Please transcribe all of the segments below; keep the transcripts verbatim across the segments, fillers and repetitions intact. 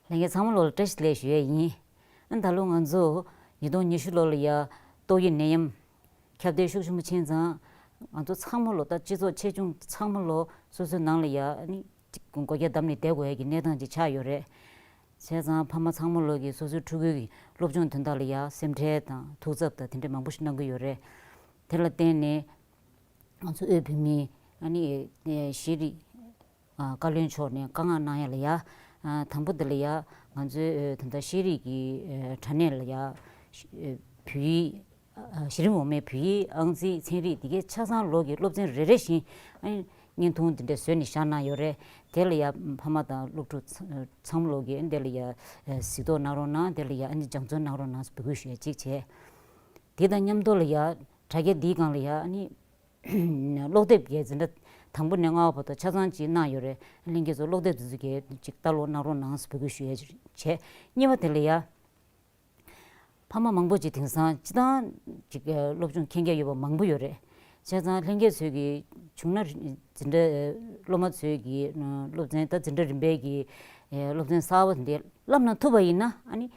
ལྷན་རྒྱས་ཚང་མ་ལོ་ལ་བཀྲ་ཤིས་བདེ་ལེགས་ཞུ་ཡས་ཡིན། ཨ་ད་ལོ་ང་ཚོ་ཉིས་སྟོང་ཉི་ཤུ་ལོ་ལ་ཡ་ཏོག་དབྱིབས་ནད་ཡམས་ཁྱབ་གདལ་ཤུགས་ཆེན་པོ་ཕྱིན་ཙང་། ང་ཚོ་ཚང་མ་ལོ་ད་སྤྱི་ཚོགས་ཆེ་ཆུང་ཚང་མ་ལོ་སོ་སོའི་ནང་ལ་ཡ་ཨ་ནི་གཅིག་སྒོ་རྒྱ་བསྡམས་ནས་བསྡད་དགོས་ཡ་གི་གནས་སྟངས་ཅིག་ཆགས་ཡོད་རེད། བྱས་ཙང་ཕ་མ་ཚང་མ་ལོ་གིས་སོ་སོའི་ཕྲུ་གུའི་གི་སློབ་སྦྱོང་དོན་དག་ལ་ཡ་སེམས་ཁྲལ་དང་ཐུགས་འཚབ་དང་དེ་འདྲ་མང་པོ་ཞིག་གནང་གི་ཡོད་རེད། དེ་ལ་བརྟེན་ནས་ང་ཚོ་དབུས་བོད་མིའི་ཨ་ནི་ཤེས་རིག་ཨ་བཀའ་བློན་མཆོག་ནས་བཀའ་མངགས་གནང་ཡ་ལ་ཡ། ཨ་དང་པོ་དེ་ལ་ཡ་ང་ཚོའི་ཨ་ད་ལྟ་ཤེས་རིག་གི་ཨ་དྲ་གནས་ལ་ཡ། ཨ་བོད་ཡིག་ཨ་གཞི་རིམ་འོག་མའི་བོད་ཡིག་ཨང་རྩིས་ཚན་རིག་འདི་གའི་ཆ་ཚང་ལོགས་ཀྱི་སློབ་ཚན་རེ་རེ་བཞིན་ཨ་བརྙན་ཐུང་འདི་འདྲ་བཟོས་ནས་བཞག་གནང་ཡོད་རེད། དེ་ལ་ཡ་ཕ་མ་དང་སློབ་ཕྲུག་ཚང་ཚང་མ་ལོགས་ཀྱིས་དེ་ལ་ཡ་ཨ་གཟིགས་རྟོག་གནང་རོགས་གནང་། དེ་ལ་ཡ་ཨ་ནི་སྦྱང་བརྩོན་གནང་རོགས་གནང་ཟེར་འབོད་སྐུལ་ཞུ་ཡ་གཅིག་བྱས། དེ་དང་མཉམ་དུ་ལ་ཡ་དྲ་རྒྱ་འདིའི་སྒང་ལ་ཡ་ཨ་ནི་ཀློག་དེབ་གའི་འཛིན་གྲྭ་དང་པོ་ནས་ལྔ་པ་བར་དུ་ཆ་ཚང་ཅིག་གནང་ཡོད་རེད། ལྷན་རྒྱས་ཚོ་ཀློག་དེབ་འདི་ཚོ་གའི་ཅིག་ལྟ་ཀློག་གནང་རོགས་གནང་ཟེར་འབོད་སྐུལ་ཞུ་ཡ་བྱས། གཉིས་པ་དེ་ལ་ཡ་ཕ་མ་མང་པོ་ཅིག་དེང་སང་སྤྱིར་བཏང་ཅིག་སློབ་སྦྱོང་མཁྱེན་རྒྱ་ཡོད་པ་མང་པོ་ཡོད་རེད། བྱས་ཙང་ལྷན་རྒྱས་ཚོས་ཀྱི་བྱུང་ན་འཛིན་གྲྭ་སློབ་མ་ཚོས་ཀྱི་སློབ་ཚན་ད་འཛིན་གྲྭ་རིམ་པའི་གི་སློབ་ཚན་གསར་པ་འདི་བསླབ་གནང་ཐུབ་པ་ཡིན་ན་ཨ་ནི་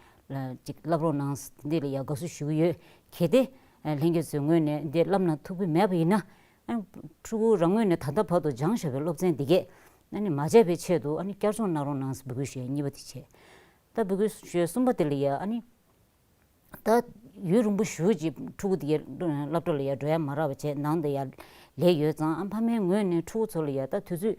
ཅིག་བསླབ་རོགས་གནང་འདི་ལ་ཡ་དགའ་བསུ་ཞུ་གི་ཡོད། གལ་ཏེ་ལྷན་རྒྱས་ཚོའི་ངོས་ནས་འདི་བསླབ་གནང་ཐུབ་ཀྱི་མེད་པ་ཡིན་ན། ཨ་ཕྲུ་གུ་རང་ངོས་ནས་ད་ལྟ་བར་དུ་སྦྱངས་བཞག་པའི་སློབ་ཚན་འདི་གས་ཨ་ནི་མ་བརྗེད་པའི་ཆེད་དུ་ཨ་ནི་བསྐྱར་སྦྱོང་གནང་རོགས་གནང་ཟེར་འབོད་སྐུལ་ཞུ་ཡ་གཉིས་པ་དེ་བྱས། ད་འབོད་སྐུལ་ཞུ་ཡ་གསུམ་པ་དེ་ལ་ཡ་ཨ་ནི། ད་ཡུན་རིང་པོ་ཞེ་ཅིག་ཕྲུ་གུ་དེ་གའི་སློབ་གྲྭ་ལ་ཡ་འགྲོ་ཡ་མ་རག་པ་བྱས་ནང་དུ་ཡ་ལས་ཡོད་ཙང་། ཨ་ཕ་མའི་ངོས་ནས་ཕྲུ་གུ་ཚོ་ལ་ཡ་ད་དུས་ཚོད་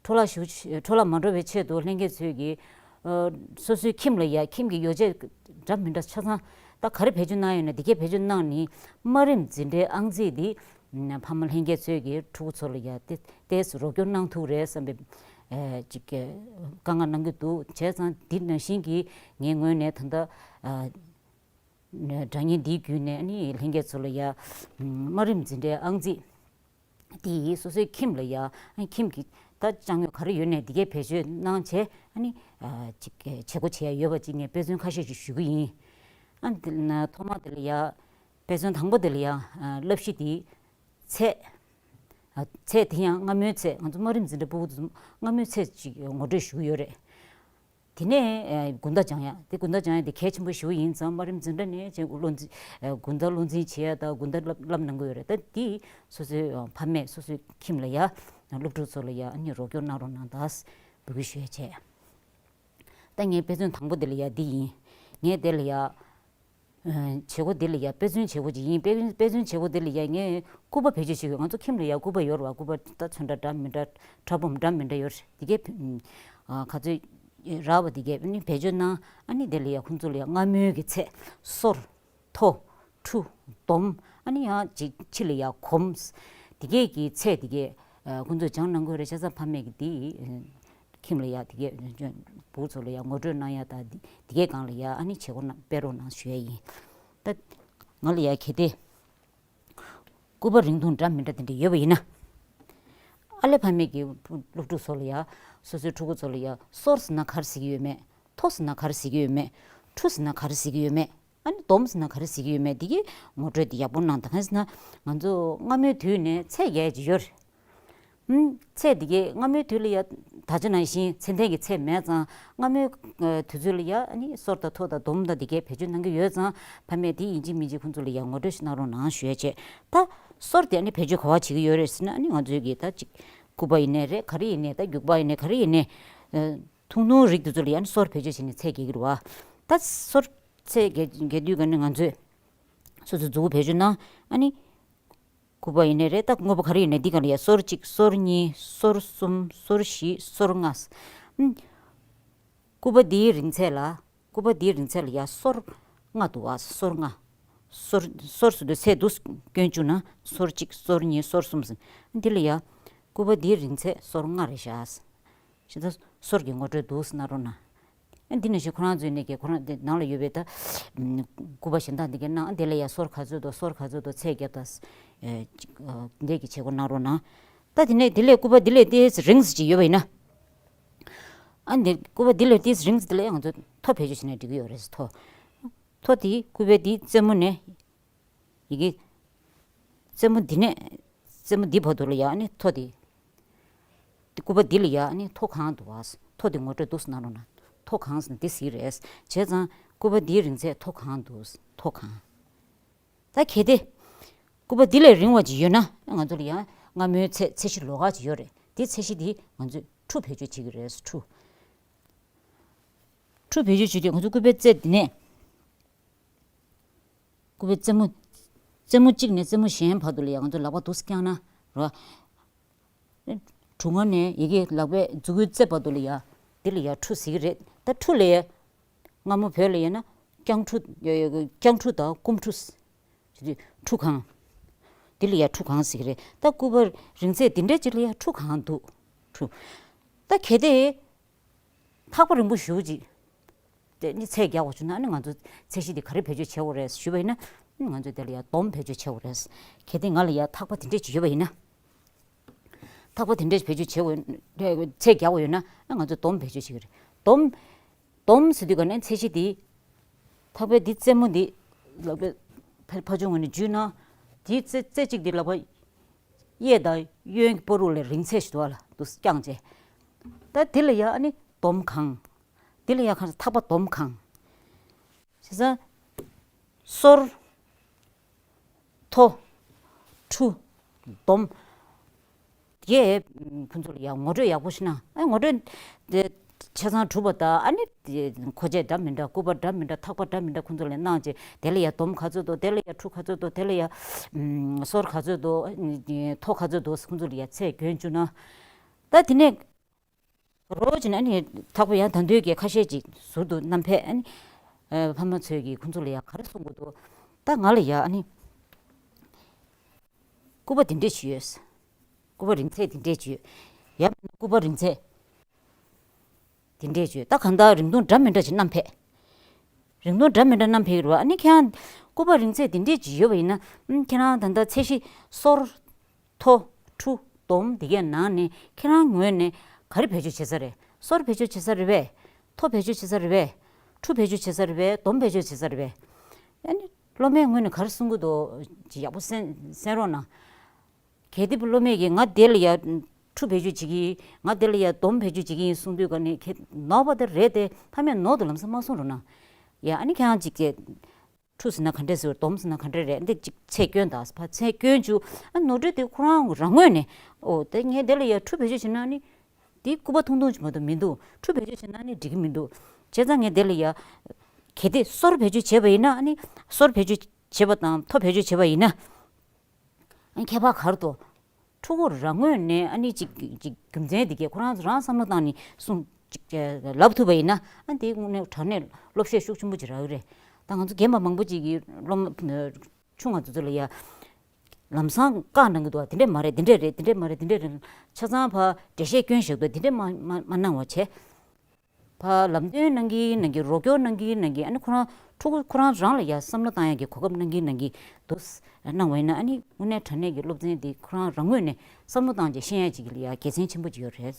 འཕྲོ་བརླག་ཞེ་པོ་འཕྲོ་བརླག་མ་འགྲོ་བའི་ཆེད་དུ་ལྷན་རྒྱས་ཚོས་ཀྱིས་ཨ་སོ་སོའི་ཁྱིམ་ལ་ཡ་ཁྱིམ་གྱི་ཡོ་བྱད་འདྲ་མི་འདྲ་ཆ་ཚང་ད་ག་རེ་བེད་སྤྱོད་གནང་ཡོད་ན་དེ་གས་བེད་སྤྱོད་གནང་ནས་དམའ་རིམ་འཛིན་གྲྭའི་ཨང་རྩིས་འདི་ཕ་མ་ལྷན་རྒྱས་ཚོས་ཀྱིས་ཕྲུ་གུ་ཚོ་ལ་ཡ་ཏེ་ཏེས་རོགས་སྐྱོར་གནང་ཐུབ་རེད་བསམ་པའི་ཨ་ཅིག་བཀའ་མངགས་གནང་གི་འདུག་བྱས་ཙང་འདི་ནང་བཞིན་གྱི་ངའི་ངོས་ནས་ད་ལྟ་ཨ། དྲ་བརྙན་འདིའི་བརྒྱུད་ནས་ནི་ལྷན་རྒྱས་ཚོ་ལ་ཡ་དམའ་རིམ་འཛིན་གྲྭའི་ཨང་རྩིས་དེ་ཡིས་སོ་སོའི་ཁྱིམ་ལ་ཡ་ཁྱིམ་གྱི་ད་ཅ་དངོས་ག་རེ་ཡོད་ནས་འདི་གའི་བེད་སྤྱོད་གནང་བྱས་ཨ་ནི་ཅིག་བྱེད་སྒོ་བྱེད་ཡ་ཡོད་པ་ཅིག་ངས་དཔེ་མཚོན་ཁ་ཤས་ཤིག་ཞུ་གི་ཡིན། ཨ་འདི་ན་ཐོག་མ་དེ་ལ་ཡ་དཔེ་མཚོན་དང་པོ་དེ་ལ་ཡ་བསླབ་གཞི་དེའི་ཚད། ཚད་དེ་ཡང་སྔ་མོའི་ཚད་ང་ཚོ་དམའ་རིམ་འཛིན་གྲྭ་ཕྲུ་གུ་ཚོ་སྔ་མོའི་ཚད་ཅིག་ངོ་སྤྲོད་ཞུ་གི་ཡོད་རེད། དེ་ནས་ཨ་དགོང་དག་སྦྱང་ཡ་དེ་དགོང་དག་སྦྱང་ཡ་དེ་གལ་ཆེན་པོ་ཞེ་པོ་ཡིན་ཙང་དམའ་རིམ་འཛིན་གྲྭ་ནས་ཅིག་བློ་འཛིན་ཨ་དགོང་དག་བློ་འཛིན་བྱེད་ཡ་དང་དགོང་དག་བསླབ་བསླབ་གནང་གི་ཡོད་རེད། ད་དེ་སོ་སོའི་ཨ་ཕ་མས་སོ་སོའི་ཁྱིམ་ལ་ཡ་སློབ་ཕྲུག་ཚོ་ལ་ཡ་ཨ་ནི་རོགས་སྐྱོར་གནང་རོགས་གནང་དང་འབོད་སྐུལ་ཞུ་ཡ་བྱས། ད་ངའི་དཔེ་མཚོན་དང་པོ་དེ་ལ་ཡ་འདི་ཡིན། ངས་དེ་ལ་ཡ་ཨ་བྱེད་སྒོ་འདི་ལ་ཡ་དཔེ་མཚོན་བྱེད་སྒོ་ཅིག་ཡིན། དཔེ་དཔེ་མཚོན་བྱེད་སྒོ་འདི་ལ་ཡ་ངས་སྐུད་པ་བེད་སྤྱོད་བྱེད་དགོས། ང་ཚོ་ཁྱིམ་ལ་ཡ་སྐུད་པ་ཡོད་རེད་བ། སྐུད་པ་ད་ཚོན་ཁྲ་འདྲ་མི་འདྲ་ཕྲ་སྦོམ་འདྲ་མི་འདྲ་ཡོད་རེད། དེ་གས་ཨ་ག་ཚོད་རག་པ་དེ་གས་ཨ་ནི་བེད་སྤྱོད་གནང་། ཨ་ནི་དེ་ལ་ཡ་ཁོང་ཚོ་ལ་ཡ་སྔ་མོའི་གི་ཚད་སོར། མཐོ། ཕྲུ། སྡོམ། ཨ་ནི་ཡང་ཅིག་ཕྱི་ལ་ཡ་གོམས། དེ་གས་ཀྱི་ཚད་དེ་གས་ཨ་ཁོང་ཚོས་སྦྱང་གནང་དགོས་རེད། བྱས་ཙང་ཕ་མས་ཀྱི་དེ་ཨ་ཁྱིམ་ལ་ཡ་དེ་གས་ཨ་བུ་ཚོ་ལ་ཡ་ངོ་སྤྲོད་གནང་ཡ་དང་དེ་དེ་གས་སྒང་ལ་ཡ་ཨ་ནི་བྱེད་སྒོ་གནང་སྤེལ་རོགས་གནང་ཞུ་ཡ་ཡིན། ད་ང་ལ་ཡ་གལ་ཏེ་སྐུད་པ་རིང་ཐུང་འདྲ་མི་འདྲ་དེ་འདྲ་ཡོད་པ་ཡིན་ན། ཨ་ལེ་ཕ་མས་ཀྱི་སློབ་ཕྲུག་ཚོ་ལ་ཡ་སོ་སོའི་ཕྲུ་གུ་ཚོ་ལ་ཡ་སོར་ཟེར་ན་ག་རེ་ཟེར་གྱི་ཡོད་མེད། མཐོ་ཟེར་ན་ག་རེ་ཟེར་གྱི་ཡོད་མེད། ཕྲུ་ཟེར་ན་ག་རེ་ཟེར་གྱི་ཡོད་མེད། ཨ་ནི་སྡོམ་ཟེར་ན་ག་རེ་ཟེར་གྱི་ཡོད་མེད། འདི་གི་ངོ་སྤྲོད་འདི་ཡག་པོ་གནང་དང་། གང་ཟེར་ན་ང་ཚོ་སྔ་མོའི་དུས་ནས་ཚད་རྒྱག་ཡ་ཅིག་ཡོད་རེད། ཨུམ། ཚད་འདི་གའི་སྔ་མོའི་དུས་ལ་ཡ་ད་ཆ་ནང་བཞིན་ཚད་ལྡན་གྱི་ཚད་མེད་ཙང་། སྔ་མོའི་ཨ་དུས་ཚོད་ལ་ཡ་ཨ་ནི་སོར་དང་མཐོ་དང་སྡོམ་དང་འདི་གའི་བེད་སྤྱོད་གནང་གི་ཡོད་ཙང་། ཕ་མས་དེ་ཡིན་གཅིག་མིན་གཅིག་ཁོང་ཚོ་ལ་ཡ་ངོ་སྤྲོད་ཞིག་གནང་རོགས་གནང་ཞུ་ཡ་བྱས། ད་སོར་དེ་ཨ་ནི་བེད་སྤྱོད་ག་པར་བྱེད་ཀྱི་ཡོད་རེད་ཟེར་ན། ཨ་ནི་ང་ཚོའི་གི་ད་ཅིག་སྐུད་པ་ཡིན་ནའི་རེད། ག་རེ་ཡིན་ནའི། ད་རྒྱུག་པ་ཡིན་ནའི་ག་རེ་ཡིན་ནའི། ཨ་ཐུང་ཐུང་རིགས་དེ་ཚོ་ལ་ཡ་ཨ་ནི་སོར་བེད་སྤྱོད་བྱས་ནས་ཚད་རྒྱག་གི་རེད་བ། ད་སོར་ཚད་རྒྱག་རྒྱག་དུས་ག་ནས་ང་ཚོས་སོ་སོའི་མཛུབ་གུ་བེད་སྤྱོད་གནང་། ཨ་ནི་སྐུད་པ་ཡིན་ནའི་རེད། ད་དངོས་པོ་ག་རེ་ཡིན་ནའི་འདི་ག་ལ་ཡ་སོར་གཅིག་སོར་གཉིས་སོར་གསུམ་སོར་བཞི་སོར་ལྔ། ཨུམ། སྐུད་པ་འདིའི་རིང་ཚད་ལ། སྐུད་པ་འདིའི་རིང་ཚད་ལ་ཡ་སོར་ལྔ་འདུག་བ། སོར་ལྔ། སོར་སོར་ཟེར་དུས་ཚད་འདུག་སྐྱོན་བཅུག་ན་སོར་གཅིག་སོར་གཉིས་སོར་གསུམ་ཟེར། འདི་ལ་ཡ་སྐུད་པ་འདིའི་རིང་ཚད་སོར་ལྔ་རེད་བཞག། ཤེས་ད་སོར་གྱི་ངོ་སྤྲོད་འདུག་སེ་གནང་རོགས་གནང་། ཨ་འདི་ནང་བཞིན་ཁོ་རང་ཚོའི་ནས་ཀྱི་ཁོ་རང་དེ་ནང་ལ་ཡོད་པའི་ད་སྐུད་པ་གཞན་དག་འདི་གའི་ནང་དེ་ལ་ཡ་སོར་ག་ཚོད་འདུག་སོར་ག་ཚོད་འདུག་ཚད་རྒྱབ་ད་ཅིག་འདས་ཀྱི་བྱེད་སྒོ་གནང་རོགས་གནང་། ད་དེ་ནས་དེ་ལས་སྐུད་པ་འདི་ལས་ཏོག་ཙམ་རིང་ཙམ་ཅིག་ཡོད་པ་ཡིན་ན། ཨ་འདི་སྐུད་པ་འདི་ལས་ཏོག་ཙམ་རིང་ཙམ་དེ་ལ་ཡ་ང་ཚོ་མཐོ་བེད་སྤྱོད་བྱས་ན་འགྲིག་གི་ཡོད་རེད། མཐོ། མཐོ་དེ་སྐུད་པའི་དེའི་རྩེ་མོ་ནས། ཡི་གེ་རྩེ་མོ་འདི་ནས་རྩེ་མོ་འདི་བར་དུ་ལ་ཡ་ཨ་ནི་མཐོ་དེ། སྐུད་པ་འདི་ལ་ཡ་ཨ་ནི་མཐོ་གང་འདུག་བ། མཐོ་དེ་ངོ་སྤྲོད་འདུག་སེ་གནང་རོགས་གནང་། མཐོ་གང་ཟེར་ན་འདི་ཟེར་གྱི་རེད། བྱས་ཙང་སྐུད་པ་འདིའི་རིང་ཚད་མཐོ་གང་འདུག་མཐོ་གང་། ད་གལ་ཏེ། སྐུད་པ་འདི་ལས་རིང་བ་ཅིག་ཡོད་ན་ང་ཚོ་ལ་ཡང་སྔ་མོའི་ཚད་ཚད་གཞི་ལོགས་ཀ་ཅིག་ཡོད་རེད། དེ་ཚད་གཞི་འདི་ང་ཚོས་འཕྲུ་བེད་སྤྱོད་བྱེད་ཀྱི་རེད། འཕྲུ། འཕྲུ་བེད་སྤྱོད་བྱེད་དུས་ང་ཚོ་སྐུད་པའི་རྩེ་འདི་ནས། སྐུད་པའི་རྩེ་མོ། རྩེ་མོ་གཅིག་ནས་རྩེ་མོ་གཞན་བར་དུ་ལ་ཡང་ང་ཚོ་ལག་པ་འདུག་སེ་བརྐྱངས་ན་རོ། གྲུ་ངར་ནས་ཡ་གི་ལག་པའི་མཛུ་གུའི་རྩེ་བར་དུ་ལ་ཡ། འདི་ལ་ཡ་འཕྲུ་ཟེར་གྱི་རེད། ད་འཕྲུ་ལ་ཡ། སྔ་མོ་བོད་ལ་ཡ་ན་རྐྱང་འཕྲུ། རྐྱང་འཕྲུ་དང་སྐུམ་འཕྲུ། འཕྲུ་གང་། འདི་ལ་ཡ་འཕྲུ་གང་ཟེར་གྱི་རེད། ད་སྐུད་པ་རིང་ཚད་འདི་འདྲ་ཅིག་ལ་ཡ་འཕྲུ་གང་འདུག་འཕྲུ། ད་གལ་ཏེ། ཐག་པ་རིང་པོ་ཞེ་པོ་ཅིག་དེ་ནི་ཚད་རྒྱག་དགོས་བྱུང་ན་ཨ་ནི་ང་ཚོ་ཚད་གཞི་འདི་ག་རེ་བེད་སྤྱོད་བྱེད་དགོས་རེད་ཞུས་པ་ཡིན་ན། ང་ཚོས་དེ་ལ་ཡ་སྡོམ་བེད་སྤྱོད་བྱེད་དགོས་རེད། གལ་ཏེ་ང་ལ་ཡ་ཐག་པ་དེ་འདྲས་ཅིག་ཡོད་པ་ཡིན་ན། ཐག་པ་དེ་འདྲས་བེད་སྤྱོད་བྱེད་དགོས། ཚད་རྒྱག་དགོས་ཡོད་ན་ང་ཚོས་སྡོམ་བེད་སྤྱོད་བྱེད་ཀྱི་རེད། སྡོམ། སྡོམ་ཟེར་དུས་ག་ནས་ཚད་གཞི་འདི། ཐག་པའི་འདི་རྩེ་མོ་འདི། ལག་པའི་ཕ་ཕ་ཆུང་ངོས་ནས་འཇུས་ན། འདིའི་རྩེ་རྩེ་གཅིག་འདི་ལག་པ། གཡས་དང་གཡོན་གྱི་བར་དུ་ལ་རིང་ཚད་ཞིག་འདུག་བ་ལ་འདུག་བརྐྱངས་བྱས། ད་འདི་ལ་ཡ་ཨ་ནི་སྡོམ་གང་། འདི་ལ་ཡ་གང་ཟེར་ཐག་པ་སྡོམ་གང་། བྱས་ཙང་། སོར། མཐོ། འཕྲུ། སྡོམ། དེ་ཁོང་ཚོ་ལ་ཡ་ངོ་སྤྲོད་ཡག་པོ་ཞིག་གནང་། ཨ་ངོ་སྤྲོད་དེ་ཆ་ཚང་གྲུབ་པ་དང་ཨ་ནི་དེ་མཁོ་ཆས་འདྲ་མི་འདྲ། སྐུད་པ་འདྲ་མི་འདྲ། ཐག་པ་འདྲ་མི་འདྲ་ཁོང་ཚོ་ལ་གནང་བྱས། དེ་ལ་ཡ་སྡོམ་ག་ཚོད་འདུག་དེ་ལ་ཡ་འཕྲུ་ག་ཚོད་འདུག་དེ་ལ་ཡ་ཨམ་སོར་ག་ཚོད་འདུག་མཐོ་ག་ཚོད་འདུག་ཁོང་ཚོ་ལ་ཡ་ཚད་བསྐྱོན་བཅུག་ན། ད་དེ་ནས། རོ་ཅིག་ནས་ཨ་ནི་ཐག་པ་ཡང་ད་དུང་གི་ཁ་ཤས་ཅིག་ཟུར་དུ་བསྣམས་ཕེབས། ཨ་ནི་ཨ་ཕ་མ་ཚོས་ཀྱིས་ཁོང་ཚོ་ལ་ཡ་ག་རེ་གསུང་གི་འདུག་ད་ང་ལ་ཡ་ཨ་ནི་སྐུད་པ་འདི་འདྲས་ཅིག་ཡོད། སྐུད་པ་རིང་ཚད་འདི་འདྲས་ཅིག་ཡོད། ཡང་མིན་ན་སྐུད་པ་རིང་ཚད་འདི་འདྲས་ཅིག་ཡོད། ད་གང་ལྟར་རིང་ཐུང་འདྲ་མི་འདྲ་ཅིག་བསྣམས་ཕེབས། རིང་ཐུང་འདྲ་མི་འདྲ་བསྣམས་ཕེབས་ཀྱི་རེད་བ། ཨ་ནི་ཁྱེད་རང་སྐུད་པ་རིང་ཚད་འདི་འདྲས་ཅིག་ཡོད་པ་ཡིན་ན། ཨ་ཁྱེད་རང་ད་ལྟ་ཚད་གཞི་སོར། མཐོ། འཕྲུ། སྡོམ་འདི་གའི་ནང་ནས་ཁྱེད་རང་ངོས་ནས་ག་རེ་བེད་སྤྱོད་བྱེད་ས་རེད། སོར་བེད་སྤྱོད་བྱེད་ས་རེད་པས། མཐོ་བེད་སྤྱོད་བྱེད་ས་རེད་པས། འཕྲུ་བེད་སྤྱོད་བྱེད་ས་རེད་པས། སྡོམ་བེད་སྤྱོད་བྱེད་ས་རེད་པས། ཨ་ནི་སློབ་མའི་ངོས་ནས་ག་རེ་གསུང་གི་འདུག་ཅིག་ཡག་པོ་གསན་གསན་རོགས་གནང་། གལ་ཏེ་སློབ་མས་ཀྱིས་ང་དེ་ལ་ཡ་འཕྲུ་བེད་སྤྱོད་བྱེད་ཀྱི་ཡིན། ང་དེ་ལ་ཡ་སྡོམ་བེད་སྤྱོད་བྱེད་ཀྱི་ཡིན་གསུང་དུས་ག་ནས་ཁྱེད་ནོར་བ་དེ་རེད་དེ། ཕ་མས་ནོར་དུ་ལམ་སང་མ་གསུང་རོགས་གནང་། ཡ་ཨ་ནི་ཁྱེད་རང་ཅིག་གིས། འཕྲུ་ཟེར་ན་ག་འདྲས་ཟེར། སྡོམ་ཟེར་ན་ག་འདྲས་རེད། འདི་ཅིག་ཚད་སྐྱོན་དང་ཕར་ཚད་སྐྱོན་བཅུག་ཨ་ནོར་འཁྲུལ་དེ་ཁོ་རང་རང་ངོས་ནས། ཨོ་དེ་ངས་དེ་ལ་ཡ་འཕྲུ་བེད་སྤྱོད་བྱེད་ན་ནི། འདི་སྐུད་པ་ཐུང་ཐུང་ཅིག་མ་གཏོགས་མི་འདུག་འཕྲུ་བེད་སྤྱོད་བྱེད་ན་ནི་འགྲིག་གི་མི་འདུག་བྱས་ཙང་ངས་དེ་ལ་ཡ། གལ་ཏེ་སོར་བེད་སྤྱོད་བྱས་པ་ཡིན་ན་ཨ་ནི། སོར་བེད་སྤྱོད་བྱས་པ་དང་མཐོ་བེད་སྤྱོད་བྱས་པ་ཡིན་ན། ཨ་ཁྱད་པར་ག་རེ་འདུག་ཕྲུ་གུ་རང་ངོས་ནས་ཨ་ནི་ཅིག་ཅིག་རྒྱུ་མཚན་འདི་གས་ཁོ་རང་ཚོ་རང་བསམ་བློ་བཏང་ནས་གསུང་ཅིག་ལབ་ཐུབ་པ་ཡིན་ན། ཨ་འདིའི་དངོས་གནས་དྲང་གནས་སློབ་བཤད་ཤུགས་ཆེན་པོ་ཅིག་རག་གི་རེད། ད་ང་ཚོ་རྒན་པ་མང་པོ་ཅིག་གིས་སློབ་མ་ཆུང་བ་ཚོ་ཚོ་ལ་ཡ་ལམ་སང་བཀའ་གནང་གི་འདུག་དེ་འདྲས་མ་རེད། དེ་འདྲས་རེད། དེ་འདྲས་མ་རེད། དེ་འདྲས་རེད། ཆ་ཚང་ཕར་འགྲེལ་བཤད་སྐྱོན་བཞག་འདུག་དེ་འདྲས་མ་མ་མ་གནང་བ་བྱས། ཕར་ལམ་སྟོན་གནང་གི་གནང་གི། རོགས་སྐྱོར་གནང་གི་གནང་གི། ཨ་ནི་ཁོ་རང་ཕྲུ་གུ་ཁོ་རང་རང་ལ་ཡ་བསམ་བློ་བཏང་ཡག་གི་གོ་སྐབས་གནང་གི་གནང་གི་འདུག་གནང་བ་ཡིན་ན་ཨ་ནི་དངོས་གནས་དྲང་གནས་ཀྱི་སློབ་ཚན་འདི་ཁོ་རང་རང་ངོས་ནས་བསམ་བློ་བཏང་བྱས་ཤེས་ཡག་ཅིག་ལ་ཡ་དགེ་མཚན་ཆེན་པོ་ཅིག་ཡོད་རེད་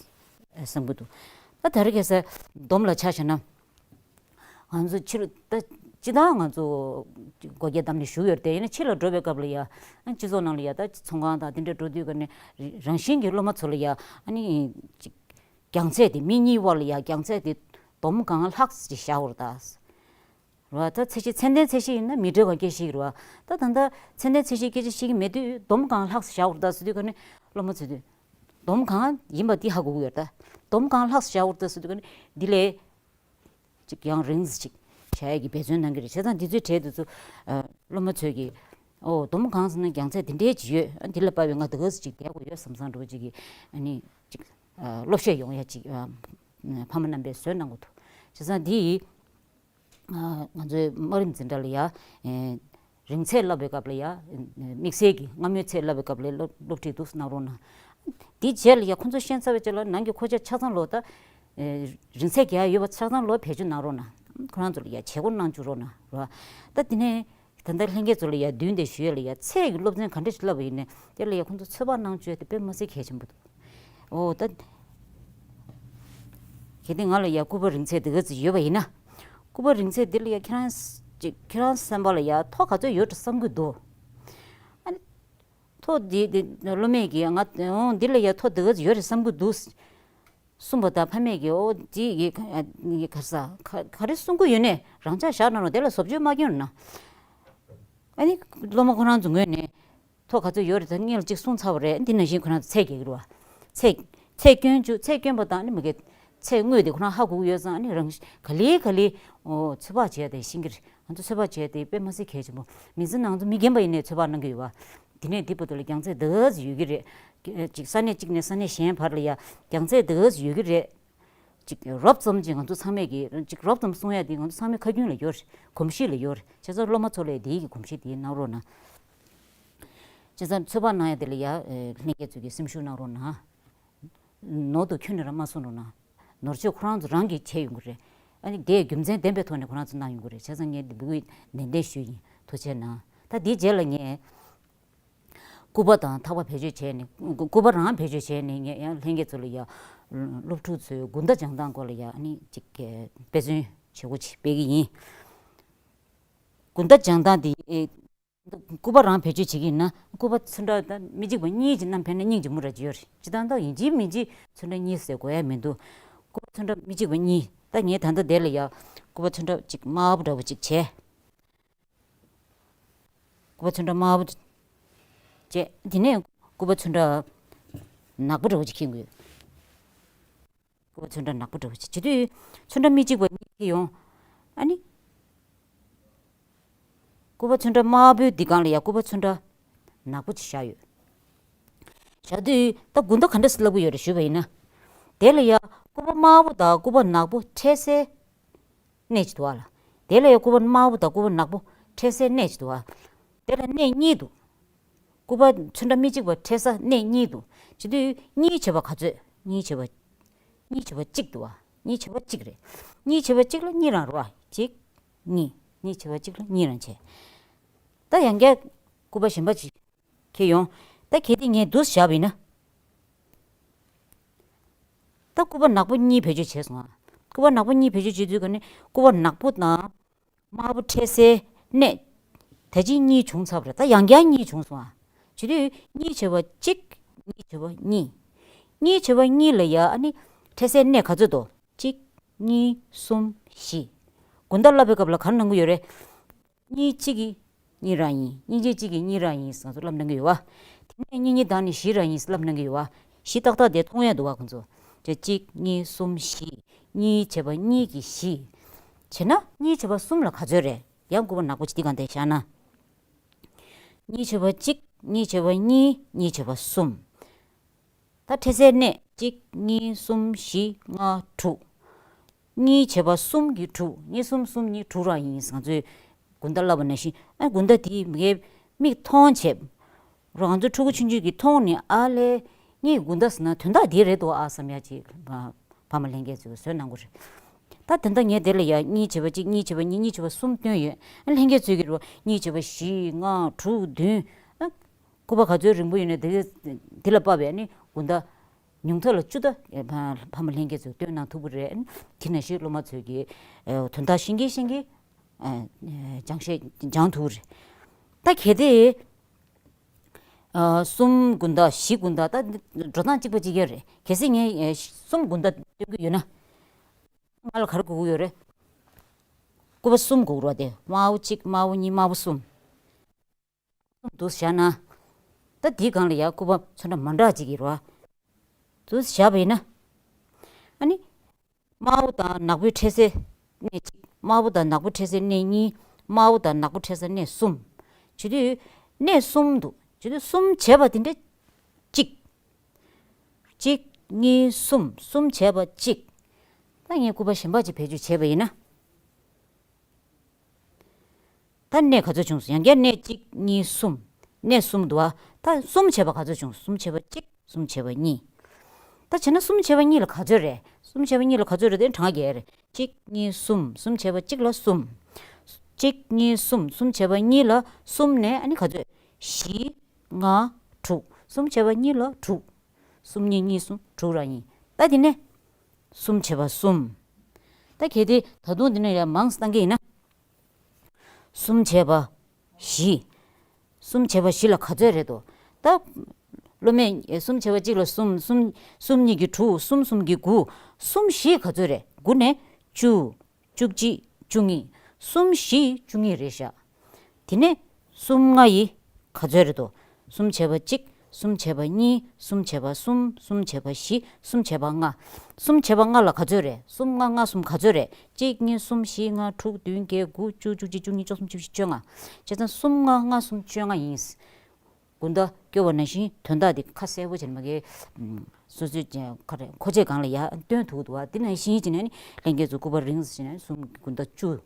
བསམ་གྱི་འདུག་ད་ད་རེས་ཁ་སང་སྡོམ་ལ་ཆ་བཞག་ན། ང་ཚོ་ཕྱི་ལ་ད་སྤྱི་བཏང་ང་ཚོ་སྒོ་རྒྱ་བསྡམས་ནས་བཞུགས་ཡོད་རེད་དེ། ཡིན་ན་ཕྱི་ལ་འགྲོ་བའི་སྐབས་ལ་ཡ་ཨ་སྤྱི་ཚོགས་ནང་ལ་ཡ་ད་ཚོང་ཁང་དང་དེ་འདྲ་འགྲོ་དུས་ཀ་ནས་རང་བཞིན་གྱི་སློབ་མ་ཚོ་ལ་ཡ་ཨ་ནི་ཅིག་རྒྱང་ཚད་དེ་མི་གཉིས་བར་ལ་ཡ་རྒྱང་ཚད་དེ་སྡོམ་གང་ལྷག་ཅིག་བཞག་དགོས་རེད་ད། རེད་བ། ད་ཚད་གཞི་ཚད་ལྡན་ཚད་གཞི་ཡིན་ན་མི་ཊར་གང་སྐད་ཤེས་ཀྱི་རེད་བ། ད་ད་ལྟ་ཚད་ལྡན་ཚད་གཞིའི་སྐད་ཆ་བཤད་ཀྱི་མེད་དུས་སྡོམ་གང་ལྷག་བཞག་དགོས་རེད་ད་ཟེར་དུས་ཀ་ནས་སློབ་མ་ཚོས་དུས་སྡོམ་གང་ཡིན་པ་འདི་ཧ་གོ་གི་ཡོད་རེད་ད། སྡོམ་གང་ལྷག་བཞག་དགོས་རེད་ད་ཟེར་དུས་ཀ་ནས་འདི་ལས་ཅིག་ཡང་རིང་ཙམ་ཅིག་བྱ་ཡག་གི་འབད་བརྩོན་གནང་གི་རེད། བྱས་ཙང་འདི་ཚོའི་གྲས་འདི་ཚོ་ཨ་སློབ་མ་ཚོས་ཀྱིས་ཨོ་སྡོམ་གང་ཟེར་ན་རྒྱང་ཚད་འདི་འདྲའི་ཅིག་ཡོད། ཨ་འདི་ལ་དཔག་པའི་ང་འདི་ག་ཙམ་ཅིག་བསྡད་དགོས་ཡོད་བསམ་བསམ་འདྲ་བོ་ཅིག་གི་ཨ་ནི་ཅིག་ཨ་སློབ་བཤད་ཡོང་ཡ་ཅིག་ཨ་ཕ་མ་རྣམ་པས་བཟོས་གནང་དགོས་འདུག་བྱས་ཙང་འདི་ཡིས་ཨ་ང་ཚོའི་དམའ་རིམ་འཛིན་གྲྭ་ལ་ཡ་ཨེ་རིང་ཚད་བསླབ་པའི་སྐབས་ལ་ཡ་དམིགས་བསལ་གྱི་སྔ་མོའི་ཚད་བསླབ་པའི་སྐབས་ལ་སློབ་སློབ་ཁྲིད་འདུག་སེ་གནང་རོགས་གནང་། འདི་རྗེས་ལ་ཡ་ཁོང་ཚོ་ཤེས་ཚར་བའི་རྗེས་ལ་ནང་གི་མཁོ་ཆས་ཆ་ཚང་ལོ་ད་ཨེ་རིང་ཚད་བརྒྱབ་ཡོད་པ་ཆ་ཚང་ལོ་བེད་སྤྱོད་གནང་རོགས་གནང་། ཁོ་རང་ཚོ་ལ་ཡ་བྱེད་སྒོ་གནང་བཅུག་རོགས་གནང་རོ། ད་འདི་ནས་ད་ལྟ་ལྷན་རྒྱས་ཚོ་ལ་ཡ་མདུན་དེ་ཞུ་ཡས་ལ་ཡ་ཚད་ཀྱི་སློབ་ཚན་ག་འདྲ་ཞིག་བསླབ་པ་ཡིན་ནའི་དེ་ལ་ཡ་ཁོང་ཚོ་ཚོད་དཔག་གནང་བཅུག་ཡ་དེ་དཔེ་མ་སྲིད་གལ་ཆེན་པོ་འདུག་ཨོ་ད། གལ་ཏེ་ང་ལ་ཡ་སྐུད་པ་རིང་ཚད་འདི་ག་ཙམ་ཡོད་པ་ཡིན་ན། སྐུད་པ་རིང་ཚད་འདི་ལ་ཡ་ཁྱེད་རང་ཅིག་ཁྱེད་རང་སེམས་པ་ལ་ཡ་མཐོ་ག་ཚོད་ཡོད་འགྲོ་བསམ་གྱི་འདུག་ཨ་ནི། མཐོ་འདི་འདི་སློབ་མས་ཀྱིས་ང་ཨོ་འདི་ལ་ཡ་མཐོ་འདི་ག་ཙམ་ཡོད་རེད་བསམ་གྱི་འདུག་གསུངས་པ་དང་ཕ་མས་ཀྱིས་ཨོ་དེ་ཡི་ག་ས་ག་རེ་གསུང་གི་ཡོད་ནས་རང་ཅག་བཞག་གནང་རོགས། དེ་ལ་བཟོ་བཅོས་མ་སྐྱོན་ན། ཨ་ནི་སློབ་མ་ཁོ་རང་ཚོ་ངོས་ནས་ཐོ་ག་ཚོད་ཡོད་རེད། ད་སྔོན་ལ་གཅིག་གསུངས་ཚར་བ་རེད། འདི་ནང་བཞིན་ཁོ་རང་ཚོ་ཚད་རྒྱག་གི་རེད་བ། ཚད་ཚད་སྐྱོན་བཅུག་ཚད་སྐྱོན་པ་དང་ཨ་ནི་མ་གི་ཚད་དངོས་དེ་ཁོ་རང་ཧ་གོ་གི་ཡོད་ཙང་། ཨ་ནི་རང་ག་ལེ་ག་ལེ་ཨོ་ཚོད་དཔག་བྱས་ཏེ་ཤེས་ཀྱི་རེད། ང་ཚོ་ཚོད་དཔག་བྱས་ཏེ་དཔེ་མ་སྲིད་གལ་ཆེན་པོ། མི་ཚེ་ནང་ཚོ་མི་རྒན་པ་ཡིན་ནའི་ཚོད་དཔག་གནང་གི་ཡོད་བ། དེ་ནས་འདི་བར་དུ་ལ་རྒྱང་ཚད་འདི་ག་ཚོད་ཡོད་ཀྱི་རེད། ཅིག་ས་གནས་གཅིག་ནས་ས་གནས་གཞན་བར་ལ་ཡ་རྒྱང་ཚད་འདི་ག་ཚོད་ཡོད་ཀྱི་རེད། ཅིག་རོབ་ཙམ་ཅིག་ང་ཚོ་ཚང་མས་ཀྱི་ཅིག་རོབ་ཙམ་གསུང་ཡ་དེ་ང་ཚོ་ཚང་མའི་ཁ་རྒྱུན་ལ་ཡོད་རེད། གོམས་གཤིས་ལ་ཡོད་རེད། བྱས་ཙང་སློབ་མ་ཚོ་ལ་དེའི་གི་གོམས་གཤིས་དེ་གནང་རོགས་གནང་། བྱས་ཙང་ཚོད་དཔག་གནང་ཡ་དེ་ལ་ཡ་ལྷན་རྒྱས་ཚོས་ཀྱི་སེམས་ཤུགས་གནང་རོགས་གནང་། ནོར་དུ་ཁྱོན་ནས་རང་མ་གསུང་རོགས་གནང་། ནོར་བཅོས་ཁོ་རང་ཚོ་རང་གིས་བྱས་ཡོང་གི་རེད། ཨ་ནི་དེ་རྒྱུ་མཚན་ལྡན་པའི་ཐོག་ནས་ཁོ་རང་ཚོ་གནང་ཡོང་གི་རེད། བྱས་ཙང་ངས་འདི་འབུལ་གི་ནན་ཏན་ཞུས་ཡིན། ཐུགས་རྗེ་གནང་། ད་འདིའི་རྗེས་ལ་ངས་སྐུ་པར་དང་ཐག་པ་བེད་སྤྱོད་བྱས་ནས་སྐུ་པར་རང་བེད་སྤྱོད་བྱས་ནས་ངས་ཡང་ལྷན་རྒྱས་ཚོ་ལ་ཡ་སློབ་ཕྲུག་ཚོའི་དགུན་ཟླ་སྦྱང་སྟངས་སྐོར་ལ་ཡ་ཨ་ནི་ཅིག་དཔེ་མཚོན་བྱེད་སྒོ་ཅིག་སྤེལ་གི་ཡིན། དགུན་ཟླ་སྦྱང་སྟངས་འདི། སྐུ་པར་རང་བེད་སྤྱོད་བྱེད་ཀྱི་ཡིན་ན་སྐུ་པར་ཚོན་ཁྲ་ད་མི་གཅིག་པ་གཉིས་ཀྱི་བསྣམས་ཕེབས་ན་སྙིང་རྗེ་མོ་ར་ཅིག་ཡོད་རེད། སྤྱིར་བཏང་ད་ཡིན་གཅིག་མིན་གཅིག་ཚོན་ཁྲ་གཉིས་ཟེར་དགོས་ཡ་མི་འདུག་སྐུ་པར་ཚོན་ཁྲ་མི་གཅིག་པ་གཉིས། ད་ངས་ད་ལྟ་དེ་ལ་ཡ་སྐུ་པར་ཚོན་ཁྲ་གཅིག་དམར་པོ་འདྲ་བོ་གཅིག་བྱས། སྐུ་པར་ཚོན་ཁྲ་དམར་པོ་བྱས། དེ་ནས་སྐུ་པར་ཚོན་ཁྲ་ནག་པོ་འདྲ་བོ་གཅིག་འཁྱེར་དགོས། སྐུ་པར་ཚོན་ཁྲ་ནག་པོ་འདྲ་བོ་ཅིག་བྱེད་དུས་ཚོན་ཁྲ་མི་གཅིག་པ་གཉིས་ཡོང་། ཨ་ནི། སྐུ་པར་ཚོན་ཁྲ་དམར་པོའི་འདི་སྒང་ལ་ཡ་སྐུ་པར་ཚོན་ཁྲ་ནག་པོ་ཅིག་བཞག་ཡོད། བཞག་དུས་ད་དགུན་ཟླ་ག་འདྲ་སེ་ལབ་ཀྱི་ཡོད་རེད་ཞུས་པ་ཡིན་ན། དེ་ལ་ཡ་སྐུ་པར་དམར་པོ་དང་སྐུ་པར་ནག་པོ་འཕྲད་སའི་གནས་ཅིག་འདུག་ཨ་ལ། དེ་ལ་ཡ་སྐུ་པར་དམར་པོ་དང་སྐུ་པར་ནག་པོ་འཕྲད་སའི་གནས་ཅིག་འདུག་ཨ། དེ་ལ་གནས་གཉིས་འདུག་སྐུ་པར་ཚོན་ཁྲ་མི་གཅིག་པ་འཕྲད་ས་གནས་གཉིས་འདུག་བྱེད་དུས་གཉིས་བྱས་པ་ག་ཚོད། གཉིས་བྱས་པ། གཉིས་བྱས་པ་གཅིག་འདུག་བ། གཉིས་བྱས་པ་གཅིག་རེད། གཉིས་བྱས་པ་གཅིག་ལ་གཉིས་རང་རེད་བ། གཅིག་གཉིས། གཉིས་བྱས་པ་གཅིག་ལ་གཉིས་རང་བྱས། ད་ཡང་བསྐྱར་སྐུ་པར་གཞན་པ་ཅིག་འཁྱེར་ཡོང་། ད་གལ་ཏེ་ངས་འདུག་བཞག་པ་ཡིན་ན། ད་སྐུ་པར་ནག་པོ་གཉིས་བེད་སྤྱོད་བྱས་སོང་ང་། སྐུ་པར་ནག་པོ་གཉིས་བེད་སྤྱོད་བྱེད་དུས་ག་ནས་སྐུ་པར་ནག་པོ་དང་དམར་པོ་འཕྲད་སའི་གནས། ད་ཅི་གཉིས་བྱུང་ཚར་བ་རེད། ད་ཡང་བསྐྱར་གཉིས་བྱུང་སོང་ང་། བྱེད་དུས་གཉིས་བྱས་པ་གཅིག་གཉིས་བྱས་པ་གཉིས། གཉིས་བྱས་པ་གཉིས་ལ་ཡ་ཨ་ནི་འཕྲད་སའི་གནས་ག་ཚོད་འདུག་གཅིག་གཉིས། གསུམ། བཞི། དགུན་ཟླ་བསླབ་པའི་སྐབས་ལ་ག་རེ་གནང་གི་ཡོད་རེད། གཉིས་གཅིག་གི་གཉིས་རང་ཡིན། གཉིས་གཅིག་གཅིག་གི་གཉིས་རང་ཡིན་ཟེར་ང་ཚོ་བསླབ་གནང་གི་ཡོད་བ། དེ་ནས་གཉིས་གཉིས་བདག་ནི་བཞི་རང་ཡིན་ཟེར་བསླབ་གནང་གི་ཡོད་བ། བཞི་ཏག་ཏག་དེ་མཐོང་ཡ་འདུག་བ་ཁོང་ཚོ། ཅེ་གཅིག་གཉིས། གསུམ། བཞི། གཉིས་བྱས་པ་གཉིས་ཀྱི་བཞི། བྱས་ན་གཉིས་བྱས་པ་གསུམ་ལ་ག་ཚོད་རེད། ཡང་སྐུ་པར་ནག་པོ་ཅིག་འདི་སྒང་དེ་བཞག་ན། གཉིས་བྱས་པ་གཅིག་གཉིས་བྱས་པ་གཉིས། གཉིས་བྱས་པ་གསུམ། ད་འཕྲད་སའི་གནས་གཅིག་གཉིས། གསུམ། བཞི། ལྔ། དྲུག་གཉིས་བྱས་པ་གསུམ་གྱི་དྲུག་གཉིས་གསུམ་གསུམ་གཉིས་དྲུག་རང་ཡིན་ཟེར་ང་ཚོས་དགུན་ཟླ་བསླབ་པ་ནང་བཞིན། ཨ་དགུན་ཟླ་དེའི་མི་ངའི་མིག་མཐོང་བྱས། རང་ཚོ་ཕྲུ་གུ་ཆུང་ཆུང་གིས་མཐོང་ནས་ཨ་ལས་ངས་དགུན་ཟླ་ཟེར་ན་དོན་དག་འདི་རེད་འདུག་ཨ་བསམ་ཡ་ཅིག་ཕ་མ་ལྷན་རྒྱས་ཚོས་བཟོས་གནང་གི་རེད། ད་དེ་འདྲ་ངས་དེ་ལ་ཡ་གཉིས་བྱས་པ་གཅིག་གཉིས་བྱས་པ་གཉིས། གཉིས་བྱས་པ་གསུམ་བཏོན་ཡོད། ཨ་ལྷན་རྒྱས་ཚོས་ཀྱི་རེད་བ། གཉིས་བྱས་པ་བཞི། ལྔ། དྲུག་བདུན། ཨ་སྐུ་པར་ག་ཚོད་རིང་པོ་ཡོད་ན་དེ་དེ་ལ་དཔག་པའི་ཨ་ནི་དགུན་ཟླ་ཉུང་མཐའ་ལ་བཅུ་ད་ཕ་ཕ་མ་ལྷན་རྒྱས་ཚོས་བཏོན་གནང་ཐུབ་ཀྱི་རེད། དེ་ནང་བཞིན་སློབ་མ་ཚོས་ཀྱི་ཨ་དོན་དག་ཤེས་ཀྱིན་ཤེས་ཀྱིན་ཨ་སྦྱང་བཤད་སྦྱང་ཐུབ་ཀྱི་རེད། ད་གལ་ཏེ་ཨ་གསུམ་དགུན་ཟླ། བཞི་དགུན་ཟླ། ད་འགྲོ་སྟངས་གཅིག་པ་གཅིག་རྐྱང་རེད། གལ་སྲིད་ངས་ཨ་གསུམ་དགུན་ཟླ་སྟོན་གྱི་ཡོད་ན། ང་ལ་ག་རེ་དགོས་ཀྱི་ཡོད་རེད། སྐུ་པར་གསུམ་དགོས་ཀྱི་རེད་བ། དེ་དམར་པོ་གཅིག་དམར་པོ་གཉིས། དམར་པོ་གསུམ། འདུག་བཞག་ན། ད་འདིའི་སྒང་ལ་ཡ་སྐུ་པར་ཚོན་ཁྲ་མ་འདྲ་ཅིག་ཡོད་རེད་བ། འདུག་བཞག་པ་ཡིན་ན། ཨ་ནི། དམར་པོ་དང་ནག་པོའི་འཕྲད་སའི་གནས་གཅིག་དམར་པོ་དང་ནག་པོ་འཕྲད་སའི་གནས་གཉིས། དམར་པོ་དང་ནག་པོ་འཕྲད་སའི་གནས་གསུམ། བྱེད་དུས་གནས་གསུམ་འདུག་བྱེད་དུས་གསུམ་བྱས་པ་དེ་འདྲ་གཅིག་གཅིག་གཉིས། གསུམ། གསུམ་བྱས་པ་གཅིག་ད་ངས་སྐུ་པར་གཞན་པ་ཅིག་བེད་སྤྱོད་བྱས་པ་ཡིན་ན། ད་གནས་ག་ཚོད་བྱུང་སོང་། ཡང་བསྐྱར་གནས་གཅིག་གཉིས། གསུམ། གནས་གསུམ་འདུག་ཨ། ད་གསུམ་བྱས་པ་ག་ཚོད་བྱུང་། གསུམ་བྱས་པ་གཅིག་གསུམ་བྱས་པ་གཉིས། ད་བྱས་ན་གསུམ་བྱས་པ་གཉིས་ལ་ག་ཚོད་རེད། གསུམ་བྱས་པ་གཉིས་ལ་ག་ཚོད་རེད་དེ་གྲངས་བརྒྱབ་རེད། གཅིག་གཉིས། གསུམ། གསུམ་བྱས་པ་གཅིག་ལ་གསུམ། གཅིག་གཉིས། གསུམ། གསུམ་བྱས་པ་གཉིས་ལ་གསུམ་ནས་ཨ་ནི་ག་ཚོད། བཞི། ལྔ། དྲུག་གསུམ་བྱས་པ་གཉིས་ལ་དྲུག་གསུམ་གཉིས་གཉིས། གསུམ། དྲུག་རང་ཡིན། ད་དེ་ནས་གསུམ་བྱས་པ་གསུམ། ད་གལ་ཏེ་ད་དུང་འདི་ནས་ཡར་མང་ཙམ་བཏང་གི་ཡིན་ན། གསུམ་བྱས་པ་བཞི། གསུམ་བྱས་པ་བཞི་ལ་ག་ཚོད་རེད་དོ། ད་ སློབ་མས་ཨེ་གསུམ་བྱས་པ་གཅིག་ལ་གསུམ། གསུམ་གསུམ་གཉིས་ཀྱིས་དྲུག་གསུམ་གསུམ་གྱིས་དགུ། གསུམ་བཞི་ག་ཚོད་རེད། དགུ་ནས་བཅུ། བཅུ་གཅིག་བཅུ་གཉིས། གསུམ་བཞི་བཅུ་གཉིས་རེད་ཤག་དེ་ནས་གསུམ་ལྔ་ཡིས་ག་ཚོད་རེད་དོ། གསུམ་བྱས་པ་གཅིག་གསུམ་བྱས་པ་གཉིས། གསུམ་བྱས་པ་གསུམ། གསུམ་བྱས་པ་བཞི། གསུམ་བྱས་པ་ལྔ། གསུམ་བྱས་པ་ལྔ་ལ་ག་ཚོད་རེད། གསུམ་ལྔ་ལྔ་གསུམ་ག་ཚོད་རེད། གཅིག་གཉིས། གསུམ། བཞི། ལྔ། དྲུག་བདུན། བརྒྱད། དགུ། བཅུ། བཅུ་གཅིག་བཅུ་གཉིས། བཅུ་གསུམ། བཅུ་བཞི། བཅོ་ལྔ། བྱས་ཙང་གསུམ་ལྔ་ལྔ་གསུམ་བཅོ་ལྔ་ཡིན། དགུན་ཟླ་སྐྱོ་བ་ནང་བཞིན་དོན་དག་དེ་ཁ་གསལ་པོ་བྱས་ནས་མ་གི་སོ་སོའི་ཀྱི་ཁ་རེ་མཁོ་ཆས་སྒང་ལ་ཡ་སྟོན་ཐུབ་འདུག་བ། དེ་ནང་བཞིན་བྱས་ནས་ནི་ལྷན་རྒྱས་ཚོ་སྐུ་པར་རིང་ཟེར་ནས་གསུམ་དགུན་ཟླ་བཅུ།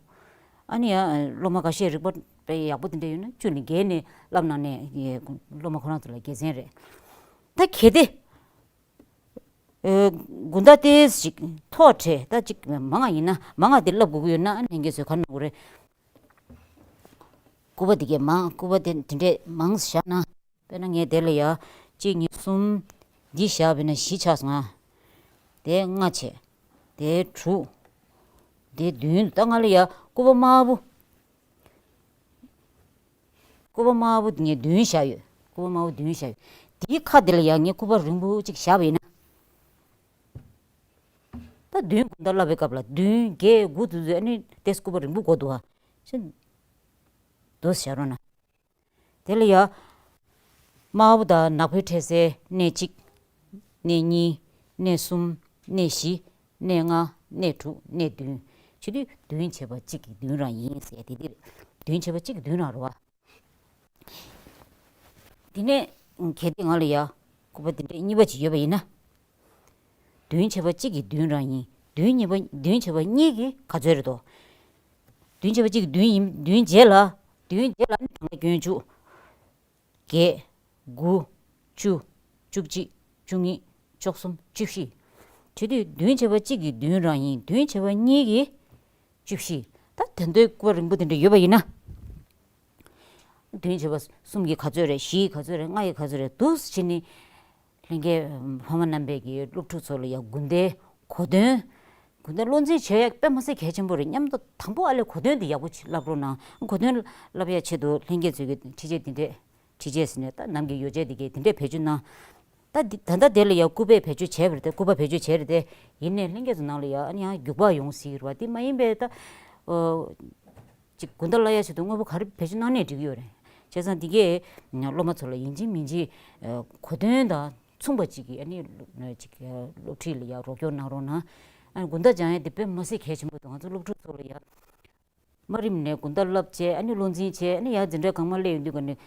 ཨ་ནི་ཡ་སློབ་མ་ཁ་ཤས་རིག་པ་དཔེ་ཡག་པོ་དེ་འདྲ་ཡོད་ན་བཅུ་ནས་བརྒྱད་ནས་བསླབ་གནང་ནས་སློབ་མ་ཁོ་རང་ཚོ་ལ་དགེ་མཚན་རེད། ད་གལ་ཏེ་ཨེ་དགུན་ཟླ་ཏོག་ཙམ་ཞིག་ཐོག་བྲལ་ད་ཅིག་མང་ང་ཡིན་ན་མང་ང་དེ་བསླབ་དགོས་ཀྱི་ཡོད་ན་ཨ་ནི་ལྷན་རྒྱས་ཚོས་ག་རེ་གནང་དགོས་རེད། སྐུ་པར་དེ་གས་མང་སྐུ་པར་དེ་དེ་འདྲས་མང་བཞག་ན། དཔེར་ན་ངས་དེ་ལ་ཡ་གཅིག་གཉིས་གསུམ་འདི་བཞག་པས་ན་བཞི་ཆགས་སོང་ང་། དེ་ལྔ་བྱས། དེ་དྲུག་དེ་བདུན། ད་ང་ལ་ཡ་སྐུ་པར་དམར་པོ། སྐུ་པར་དམར་པོ་དེ་ངས་བདུན་བཞག་ཡོད། སྐུ་པར་དམར་པོ་བདུན་བཞག་ཡོད། དེའི་ཁ་དེ་ལ་ཡ་ངས་སྐུ་པར་རིང་པོ་གཅིག་བཞག་པ་ཡིན་ན། ད་བདུན་དགུན་ཟླ་བསླབ་པའི་སྐབས་ལ་བདུན་བརྒྱད་དགུ་དུས་ཚོད་ཨ་ནི་ཏོག་ཙམ་སྐུ་པར་རིང་པོ་དགོས་འདུག་ཨ། ཤེས། འདུག་བཞག་རོགས་གནང་། དེ་ལ་ཡ། དམར་པོ་དང་ནག་པོའི་འཕྲད་སའི་གནས་གཅིག་གནས་གཉིས། གནས་གསུམ། གནས་བཞི། གནས་ལྔ། གནས་དྲུག་གནས་བདུན། བྱེད་དུས་བདུན་བྱས་པ་གཅིག་གིས་བདུན་རང་ཡིན་ཟེར་དེ་འདིར། བདུན་བྱས་པ་གཅིག་གིས་བདུན་རང་རེད་བ། དེ་ནས་གལ་ཏེ་ང་ལ་ཡ་སྐུ་པར་དེ་འདྲའི་གཉིས་པ་ཅིག་ཡོད་པ་ཡིན་ན། བདུན་བྱས་པ་གཅིག་གིས་བདུན་རང་ཡིན། བདུན་གཉིས་པ་བདུན་བྱས་པ་གཉིས་ཀྱིས་ག་ཚོད་རེད་དོ། བདུན་བྱས་པ་གཅིག་གིས་བདུན་ཡིན། བདུན་རྗེས་ལ། བདུན་རྗེས་ལ་ནི་གྲངས་ཀ་སྐྱོན་བཅུ། བརྒྱད། དགུ། བཅུ། བཅུ་གཅིག་བཅུ་གཉིས། བཅུ་གསུམ། བཅུ་བཞི། བྱེད་དུས་བདུན་བྱས་པ་གཅིག་གིས་བདུན་རང་ཡིན། བདུན་བྱས་པ་གཉིས་ཀྱིས་བཅུ་བཞི། ད་དེ་འདྲའི་སྐུ་པར་རིང་པོ་དེ་འདྲ་ཡོད་པ་ཡིན་ན། བདུན་བྱས་པ་གསུམ་གྱིས་ག་ཚོད་རེད། བཞི་ཡིས་ག་ཚོད་རེད། ལྔ་ཡིས་ག་ཚོད་རེད། འདུག་སེ་བྱས་ནས་ལྷན་རྒྱས་ཕ་མ་རྣམ་པས་ཀྱི་སློབ་ཕྲུག་ཚོ་ལ་ཡ་དགུན་ཟླའི་གོ་དོན། དགུན་ཟླ་བློ་འཛིན་བྱེད་ཡག་དཔེ་མ་སྲིད་གལ་ཆེན་པོ་རེད་སྙམ། ད་དང་པོ་ཨ་ལས་གོ་དོན་དེ་ཡག་པོ་བྱེད་བསླབ་རོགས་གནང་། གོ་དོན་བསླབ་ཡག་ཆེད་དུ་ལྷན་རྒྱས་ཚོས་ཀྱི་ཁྲིད་ཆས་འདི་འདྲས། ཁྲིད་ཆས་ཟེར་ནས་ད་ནམ་གྱི་ཡོ་བྱད་འདི་གས་དེ་འདྲས་བེད་སྤྱོད་གནང་། ད་འདི་ད་ལྟ་དེ་ལ་ཡ་སྐུ་པར་བེད་སྤྱོད་བྱས་པ་རེད་དེ། སྐུ་པར་བེད་སྤྱོད་བྱས་རེད་དེ། ཡིན་ནའི་ལྷན་རྒྱས་ཚོ་ནང་ལ་ཡ་ཨ་ནི་ཡང་རྒྱུག་པ་ཡོང་སྲིད་རེད་བ། དེ་མ་ཡིན་པའི་ད། ཨོ། ཅིག་དགུན་ཟླ་བསླབ་ཡག་ཆེད་དུ་དངོས་པོ་ག་རེ་བེད་སྤྱོད་གནང་ནའི་འགྲིག་གི་ཡོད་རེད། བྱས་ཙང་འདི་གས་སློབ་མ་ཚོ་ལ་ཡིན་གཅིག་མིན་གཅིག་གོ་དོན་དང་མཚུངས་པ་ཅིག་གི་ཨ་ནི་ཅིག་སློབ་ཁྲིད་ལ་ཡ་རོགས་སྐྱོར་གནང་རོགས་གནང་། ཨ་ནི་དགུན་ཟླ་སྦྱང་ཡག་དེ་དཔེ་མ་སྲིད་གལ་ཆེན་པོ་འདུག་ང་ཚོ་སློབ་ཕྲུག་ཚོ་ལ་ཡ། མ་རིམ་ནས་དགུན་ཟླ་བསླབ་བྱས། ཨ་ནི་བློ་འཛིན་བྱས། ཨ་ནི་ཡར་འཛིན་གྲྭའི་སྒང་མར་སླེབས་ཡོང་དུས་ག་ནས་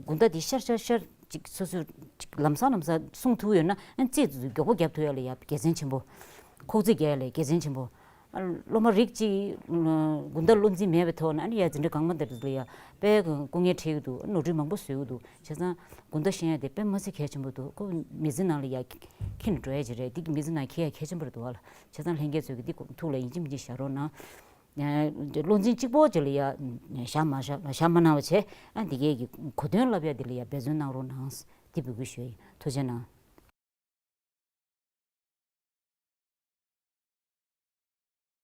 དགུན་ཟླ་དེ་ཤར་ཤར་ཤར་ཅིག་སོ་སོ་ཅིག་ལམ་སང་ལམ་སང་སྲུང་ཐུབ་ཡོད་ན། ཨ་ནི་རྩིས་མགྱོགས་པོ་རྒྱབ་ཐུབ་ཡག་ལ་ཡ་དགེ་མཚན་ཆེན་པོ། ཁོག་རྩིས་རྒྱག་ཡག་ལ་དགེ་མཚན་ཆེན་པོ། ཨ་སློབ་མ་རིགས་གཅིག་དགུན་ཟླ་བློ་འཛིན་མེད་པའི་ཐོག་ནས་ཨ་ནི་ཡར་འཛིན་གྲྭ་སྒང་མ་དེ་ལ་ཡ་དཔེ་སྐུ་ངལ་འཕྲད་ཀྱི་འདུག་ནོར་འཁྲུལ་མང་པོ་བཟོ་གི་འདུག་བྱས་ཙང་དགུན་ཟླ་ཤེས་ཡག་དེ་དཔེ་མ་སྲིད་གལ་ཆེན་པོ་འདུག་ཁོ་མི་ཚེ་ནང་ལ་ཡ་འཁྱེར་ནས་འགྲོ་ཡག་ཅིག་རེད། འདི་མི་ཚེ་ནང་འཁྱེར་ཡག་གལ་ཆེན་པོ་རེད་འདུག་བ་ལ། བྱས་ཙང་ལྷན་རྒྱས་ཚོས་ཀྱི་འདི་ཐུགས་ལ་ཡིན་གཅིག་མིན་གཅིག་བཞག་རོགས་གནང་། བློ་འཛིན་གཅིག་པོ་ཅིག་ལ་ཡ་བཞག་མ་བཞག་བཞག་མ་གནང་བ་བྱས། ཨ་འདི་གས་ཀྱི་གོ་དོན་བསླབ་ཡག་འདི་ལ་ཡ་འབད་བརྩོན་གནང་རོགས་གནང་། འདི་འབོད་སྐུལ་ཞུ་ཡ་ཡིན། ཐུགས་རྗེ་གནང་།